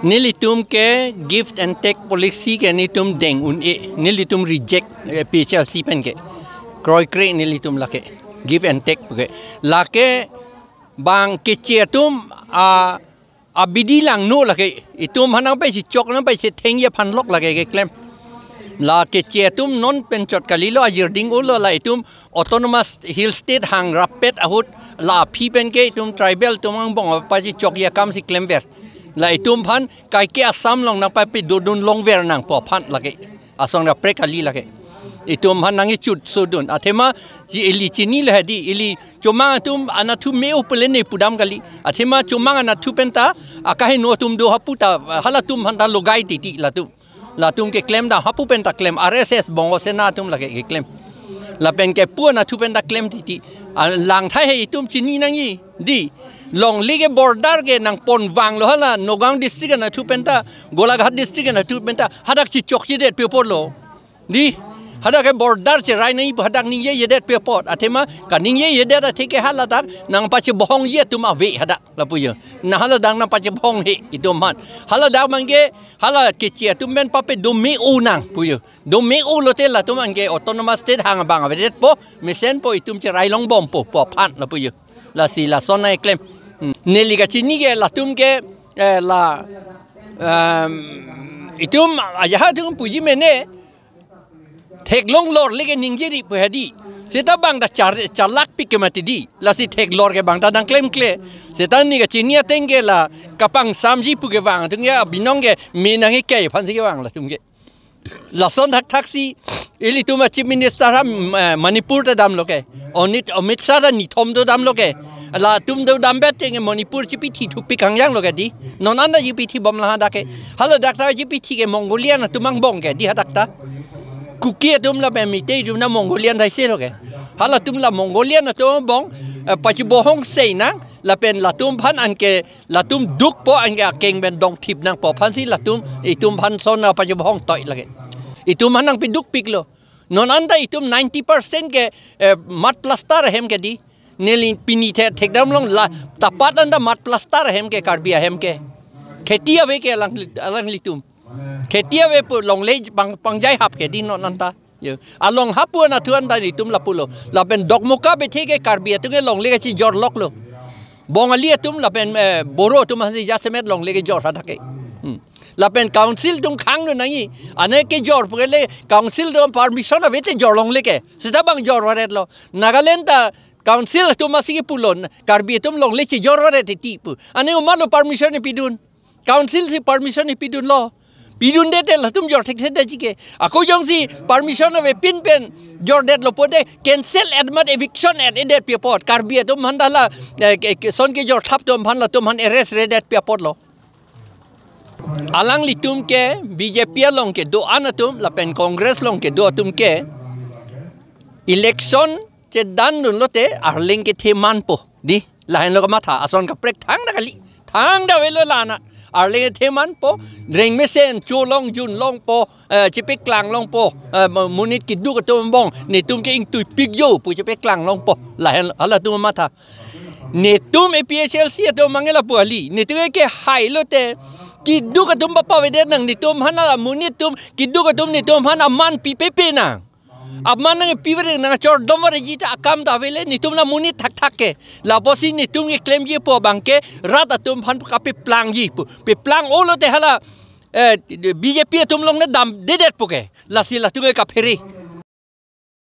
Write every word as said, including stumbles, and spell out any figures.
Nelitum ke give and take policy ke nelitum deng un-e, nelitum reject, eh, P H L C pen ke. Kroikre nelitum lake. Give and take ke. Lake bang keche atum a, abidi langno lake. Itum aphan nangpachechok nangpachethengji aphan lok lake keklem. La keche atum non pen chot kalilo, ajirding ulo, la itum Autonomous Hill State hang rappet ahut la aphi pen ke itum tribal atum angbong pachechokji akam si klemver. La itum aphan kaike Assam along nangpapadodun longver nangpo aphan lake. Ason kaprek kali lake. Itum aphan nangkechut sodun. Athema si ili chinilo hedi, ili chomang atum anatthu me-o pule ne pudam kali. Athema chomang anatthu penta akaheno atum do hapu ta halatum aphanta logai titi latum. Latum keklem ta hapu penta klem, R S S, Bongo Sena atum lake keklem. Lapen kepu anatthu penta klem titi. A, langthai he itum chini nangji. Di. Longle ke border ke nangponvanglo hala Nagaon district anatthu penta, Golaghat district anatthu penta, hadak chechokchedet pi apotlo. Di. Hadak ke border cherai nangji pu hadak ningjejedet pi apot. Athema kaningjejedet athe ke haladak nangpachebohongji atum ave hadak lapu jo. Na haladak nangpachebohong he itum aphan. Haladak abang ke hala keche atum pen papado me-o nang pu jo. Do me-o lote latum anke Autonomous State hang abang avedetpo, mesenpo, itum cherai longbompo pu aphan lapu jo. Lasi lason nangkeklem. Hmm. Neli kachini ke latum ke, eh, la, em, itum ajahak atum puji mene theklong lor leke ningjeri pu hedi. Seta bang ta char, charlak pik ke mati di. Lasi theklor ke bang ta nangklemkle. Seta neli kachini ateng ke la kapangsamji pu kevang atum ke abinong ke me nangkekei aphansi kevang latum ke. Lason thakthak si ilitum a Chief Minister ha, eh, Manipur ta damlo ke. Onit, Amit Shah ta nithom do damlo ke. Latum do dambet ke Manipur chipithi thupik hangjanglo ke di. Non anta chipithibom la hadak ke. Haladak ta chipithi ke Mongolian atum angbong ke di hadak ta. Kuki atum lapen Meitei atum na Mongolian thaiselo ke. Halatum la Mongolian atum angbong, eh, pachebohong sei nang lapen latum aphan anke latum dukpo anke akeng pen dongthip nangpo aphansi latum itum aphan son nangpachebohong toi lake. Itum aphan nangpiduk piklo. Non anta itum ninety percent ke, eh, mud plaster ahem ke di. Neli pini the thekdamlong la tapat anta mud plaster ahem ke Karbi ahem ke. Kheti ave ke alang, alanglitum. Kheti ave pu longle pang, pangjai hap ke di non anta. Yo. Along hapu anatthu anta itum lapulo. Lapen Dokmoka bethe ke Karbi atum ke longle kachijor loklo. Bongali atum lapen, eh, Boro atum hasi jasemet longle kejor hadak ke. Hmm. Lapen council atum khangno nangji. Ane kejor pu ke le council atum permission avete jor longle ke. Seta bang jor varetlo. Nagaland ta council atum hasi kepulo. Karbi atum longle chijor varet titi pu. Ane komatlo permission pidun. Council si permission pidunlo. Pidundet te latum jor thekthedetji ke. Ako jongsi permission avepin pen jordetlo pote cancel et mat eviction et-edet pi apot. Karbi atum aphan ta la, eh, ke, ke, son kejor thap atum aphan latum aphan arrest redet pi apotlo. Alanglitum ke B J P along kedo-an atum lapen Congress along kedo atum ke election chedandunlote arleng kethe manpo. Di, lahenlo kamatha, ason kaprek thangta kali. Thangta avelo la-an. Arleng kethe manpo, reng mesen, cholong junlongpo, eh, chepeklang longpo, eh, mo-, monit keduk atum angbong, netum ke ingtuipik jo pu chepeklang longpo. Lahen halatum matha. Netum A P H L C atum mangela pu kali. Netum ke hailote keduk atum papavedet nang, netum aphan la monit atum, keduk atum netum aphan aman pipepe nang. Aman nangpiver nangchordom varji ta akam ta avele, netum la monit thakthak ke. Lapusi netum keklemji pu abang ke rat atum aphan kapeplangji pu. Peplang olote hala, eh, B J P atum along ne damdedet pu ke. Lasi latum ke kaphere.